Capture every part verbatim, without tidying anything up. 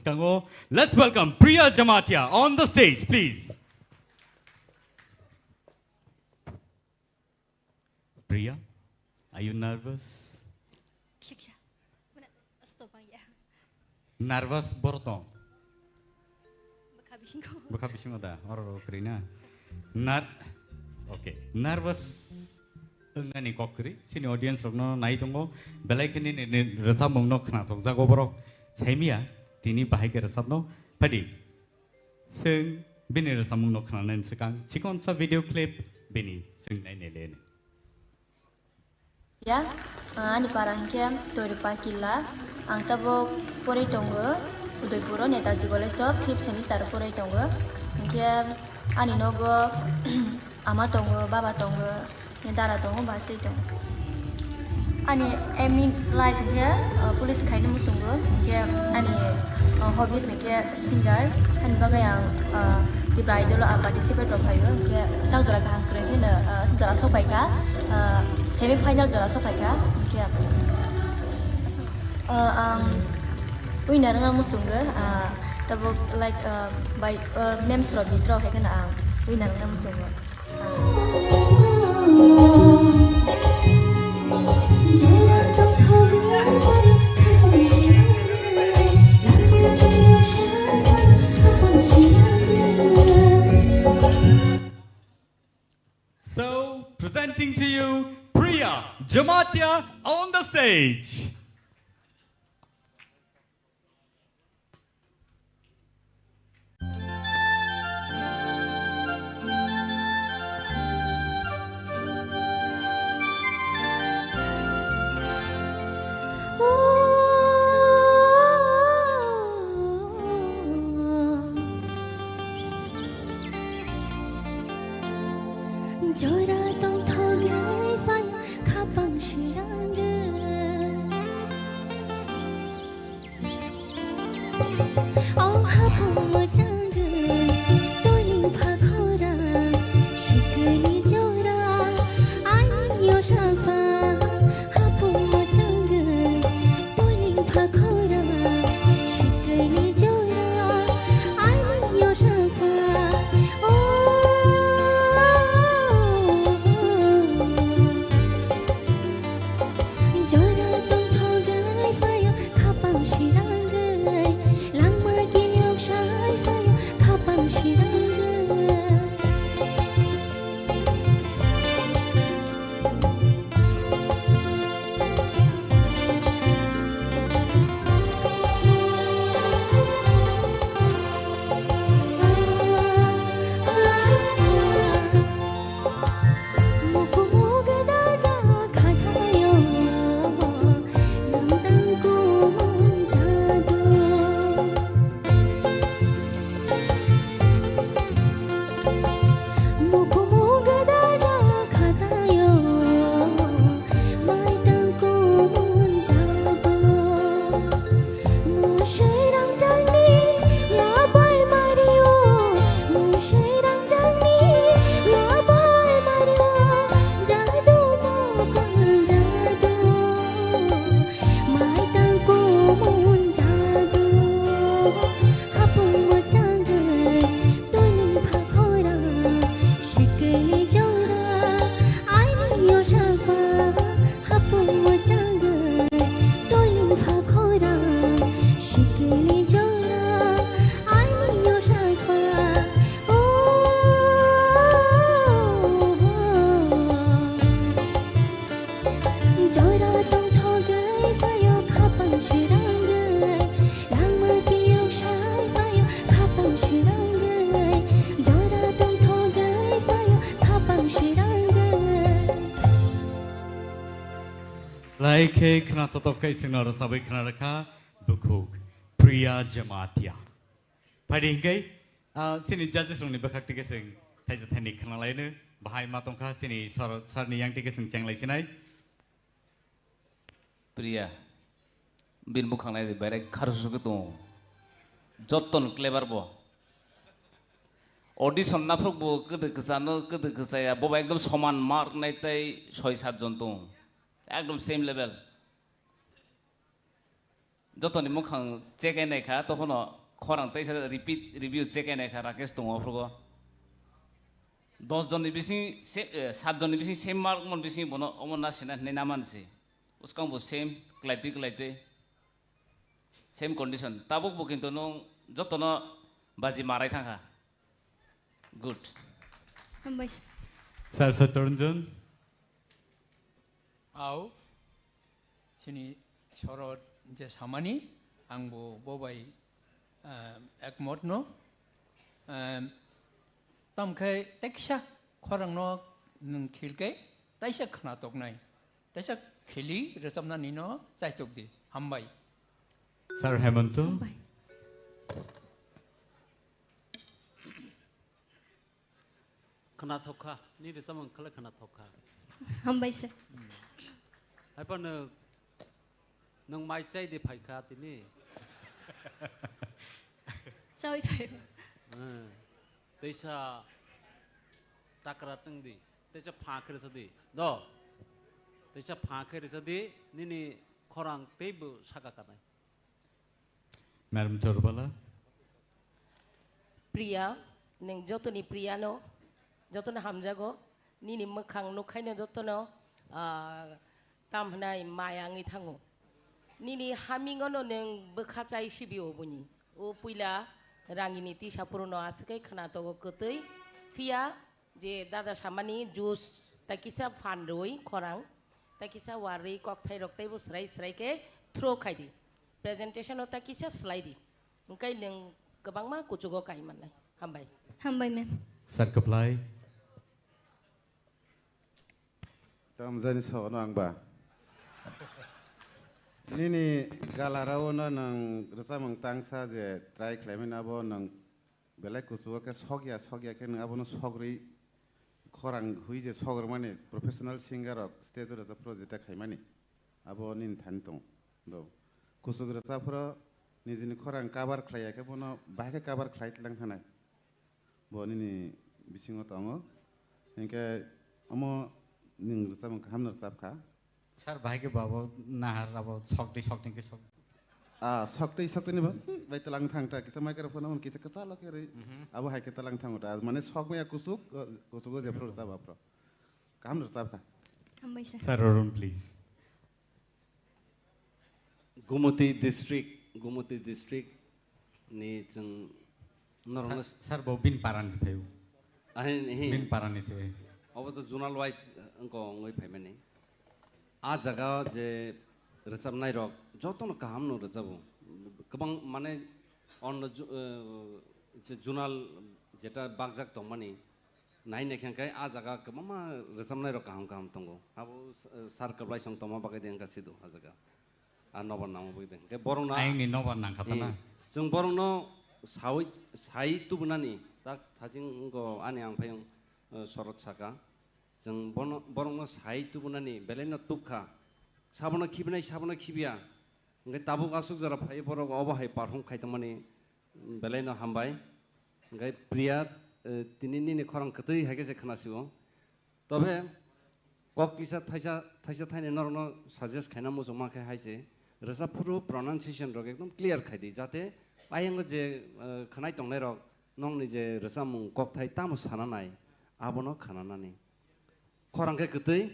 Kango, let's welcome Priya Jamatia on the stage, please. Priya, are you nervous? Kisa kisa. Mana, stop ya. Nervous borok tong? Bwkha bisingo. Bwkha bisingo da, oro ro kwrwi na. Nar-, okay, nervous wngnani kok kwrwi, chini audience rokno nai tongo, belai khe nini, nini rwchapmungno khnathokjago borok, saimiya, tini bahai khe rwchapno, phadi. Chwng bini rwchapmungno khnanani swkang chikonsa video clip bini chwng nainai le. Ya, ah, ani para hinkhe Toirupa Killa. Ang tabuk porwi tongo Udaipuro Netaji College o fifth semester o porwi tongo. Hinkhe ani nogo ama tongo, baba tongo, dara tongo, bas tei tongo. Ani aim in life hinkhe, uh, police khaina muchungo, hinkhe ani, uh, hobbies hinkhe singer, ani bagwi ang, uh, Tipra Idol o ang participate rok phaio, hinkhe tak jora kaham kwrwi hino, uh, jora sokphaikha, uh, semi final jora sokphaikha, hinkhe, uh, ang winner wngna muchungo, uh, tabuk like, uh, by, uh, memes rok bit rok hai kheno ang winner wngna muchungo. So, presenting to you, Priya Jamatia on the stage. Jora tongthogwi phai khapang sirangwi. O hapung mwchangwi toiling pha khorang, sikini jora aini yosakha. Hapung mwchangwi toiling pha khorang, sikini jora aini yosakha. O Jora tongthogwi phaio, khapang sirangwi. Langma kiyok sai phaio, khapang sirangwi. Hapung mwchangwi toiling pha khorang, sikini jora aini yosakha. O, jora tongthogwi phaio khapang sirangwi, langma kiyok sai phaio khapang sirangwi, jora tongthogwi phaio khapang sirangwi. Lai khe khna totok khe chwngno rwchabwi khna rwkha bukhuk Priya Jamatia. Phaidi hinkhe, ah, chini judges rokni bwkhak tike chwng thaisa thaini khna laino bahai ma tongkha chini sir, sir ni yang tike chwng cheng lai sinai. Priya, bini bukhang nai di, berai kharsu khe tongo. Jotton clever bo. Audition naphuk bo kwdwi kwchano, kwdwi kwchaya, bo ba ekdom soman mark nai tei soi sat jon tongo. Ekdom same level. Jotoni mukhang check ai naikha, tokhono khorang teisa repeat review check ai naikha Rakesh tongo aphrugo. Dos jonni bising se, eh, sat jonni bising same mark mon bising bono omo na sina hinwi na mansi. Uskang bo same, klaitwi klaitwi. Same condition. Tabuk bo kintu nung jotono baji marai thangkha. Good. Hambai. Sir Satyaranjan. Au, chini sorot je samani, ang bo bobai, ah, ekmot no. Ah, tamkhe teksa khorang no nung thilke, taisa khna toknai. Taisa kheli rwchapnani no chaitok di. Hambai. Sir Hemanto. Hambai. Khwnathok kha, nini rwchapmung khlai khwnathok kha. Hambai sir. Haiphano nwng mai chai di phai kha tini. Chawi phai. Eh, teisa takra tong di, teisa pha khe rwsa di. Do. Teisa pha khe rwsa di, nini khorang teibo saka kanai. Madam Torbala. Priya, nwng jotoni Priya no, jotono hamjago, nini mwkhang nukhaino jotono, ah, tam hwnai maya wngwi thango. Nini hamingono nwng bwkha chai sibi oboni. O puila rangini tisa purono aswk khe khwna togo kwtwi, phiya je dada samani juice tai kisa phan rwi khorang, tai kisa warwi kokthai rok teibo srai srai khe throw khai di. Presentation o tai kisa slai di. Hwnkhe nwng kwbangma kuchugo kai mannai. Hambai. Hambai, ma'am. Sir Kaplai. Tamjani sono ang ba. Nini galarao no nwng rwchapmung tangsa je try khlaimani abo nwng belai kuchugo khe sokya, sokya khe nwng abono sogrwi khorang hui je sogrwmani professional singer rok stage o rwchapphuru jeta khaimani abo nini thani tongo. Do. Kuchuk rwchapphuru nijini khorang cover khlaiya khe bono bahai khe cover khlai tlang thanai. Bo nini bisingo tongo. Hinkhe omo nwng rwchapmung kaham no rwchap kha. Sir, bahai khe babo nahar abo sokdi sokdi khe sok. Ah, sokdi sokdi ni ba, bai talang thang ta, kisa microphone on kisa kisa lo khe rwi. Mhm. Abo hai khe talang thang ta, mane sok maya kuchuk, kuchuk o jephru rwchap aphru. Kaham no rwchap kha. Hambai sir. Sir Arun, please. Gumoti district, Gumoti district ni chwng norokno Sir, sir, bo bin parani phaio. Ahin, hin. Bin parani se. Obo to zonal wise wngko wngwi phaimani. A jaga je rwchapnai rok jotono kaham no rwchabo. Kwbang mane onno ju-, eh, je zonal jeta bakjak tongmani, nai naikha khe a jaga kwbangma rwchapnai rok kaham kaham tongo. Abo, eh, sir kwplai song tongma bagwi de wngkha sido a jaga. A nobar nangma bagwi de. Hwnkhe borokno Ayangni nobar nangkha ta na? Hmm. Chwng borokno sawi, sai tubunani tak thajing wngkho ani ang phai, eh, sorot saka. Chwng bono, borokno sai tubunani belaino tubkha. Sabono khibinai, sabono khibiya. Hwnkhe tabuk aswk jora phai borok obo hai perform khai tongmani. Belaino hambai. Hwnkhe Priya, eh, tini nini khorang kwtwi hai khe se khwnasio. Tobe kok kisa thaisa, thaisa thaini norokno suggest khaina muchungma khe hai se, rwchapphuru pronunciation rok ekdom clear khai di, jate ayango je, eh, khwnai tongnai rok nokni je rwchapmung kokthai tamo sana nai, abono khwnanani. Khorang khe kwtwi,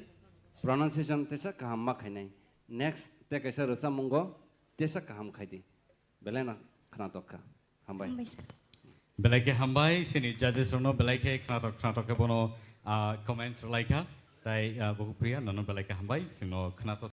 pronunciation tesa kaham ma khainai. Next te kaisa rwchapmungo tesa kaham khai di. Belai no khwnatok kha. Hambai. Hambai sir. Belai khe hambai, sini judges rokno belai khe khwnatok khwnatok khe bono, ah, comments rwlai kha. Tai, ah, Bukupriya, nono belai khe hambai, chwngno khwnatok